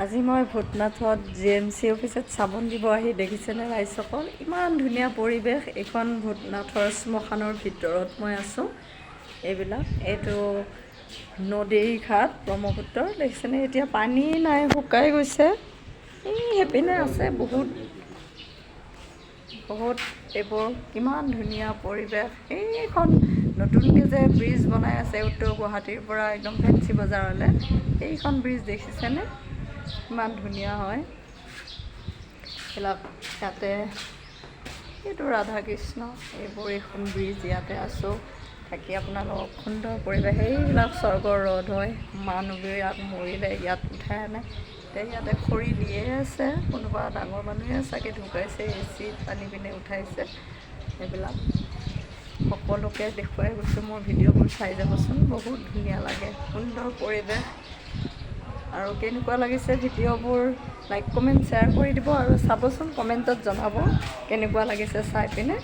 আজি মই ভূতনাথত জিএমচি অফিচত চাবোন দিব আহি দেখিছেনে ৰাইজসকল, ইমান ধুনীয়া পৰিৱেশ। এইখন ভূতনাথৰ শ্মশানৰ ভিতৰত মই আছোঁ। এইবিলাক এইটো নদীৰ ঘাট ব্ৰহ্মপুত্ৰৰ, দেখিছেনে? এতিয়া পানী নাই, শুকাই গৈছে। এই সেইপিনে আছে বহুত বহুত এইবোৰ কিমান ধুনীয়া পৰিৱেশ। এইখন নতুনকৈ যে ব্ৰিজ বনাই আছে উত্তৰ গুৱাহাটীৰ পৰা একদম ফেঞ্চি বজাৰলৈ, এইখন ব্ৰিজ দেখিছেনে? ইমান ধুনীয়া হয়। এইবিলাক ইয়াতে এইটো ৰাধা কৃষ্ণ এইবোৰ এইখন ব্ৰিজ, ইয়াতে আছোঁ থাকি আপোনালোকক সুন্দৰ পৰিৱেশ। সেইবিলাক স্বৰ্গৰ ৰদ হয়, মানুহবিলাক মৰিলে ইয়াত উঠাই আনে। এতিয়া ইয়াতে খৰি দিয়ে আছে, কোনোবা ডাঙৰ মানুহে চাগে ঢুকাইছে, এচিত আনি পিনে উঠাইছে। এইবিলাক সকলোকে দেখুৱাই গৈছোঁ। মোৰ ভিডিঅ'বোৰ চাই যাবচোন, বহুত ধুনীয়া লাগে, সুন্দৰ পৰিৱেশ। আৰু কেনেকুৱা লাগিছে ভিডিঅ'বোৰ লাইক কমেণ্ট শ্বেয়াৰ কৰি দিব আৰু চাবচোন, কমেণ্টত জনাব কেনেকুৱা লাগিছে চাই পিনে।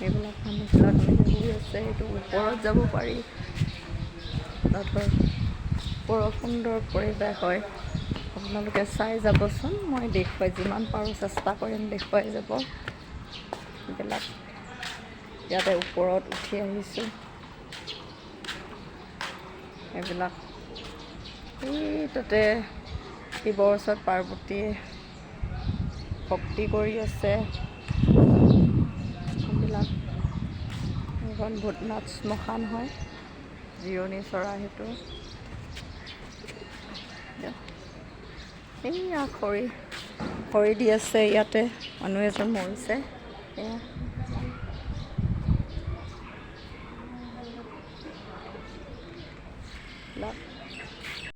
এইবিলাক মানুহবিলাক এনেকৈ বহি আছে, সেইটো ওপৰত যাব পাৰি। তাতৰ বৰ সুন্দৰ পৰিৱেশ হয়, আপোনালোকে চাই যাবচোন। মই দেখুৱাই যিমান পাৰোঁ চেষ্টা কৰিম দেখুৱাই যাব। এইবিলাক ইয়াতে ওপৰত উঠি আহিছোঁ। এইবিলাক এই তাতে শিৱৰ ওচৰত পাৰ্বতীয়ে ভক্তি কৰি আছে। এইবিলাক এইখন ভূতনাথ শ্মশান হয়, জিৰণি চৰা সেইটো। এইয়া খৰি খৰি দি আছে, ইয়াতে মানুহ এজন মৰিছে। এয়া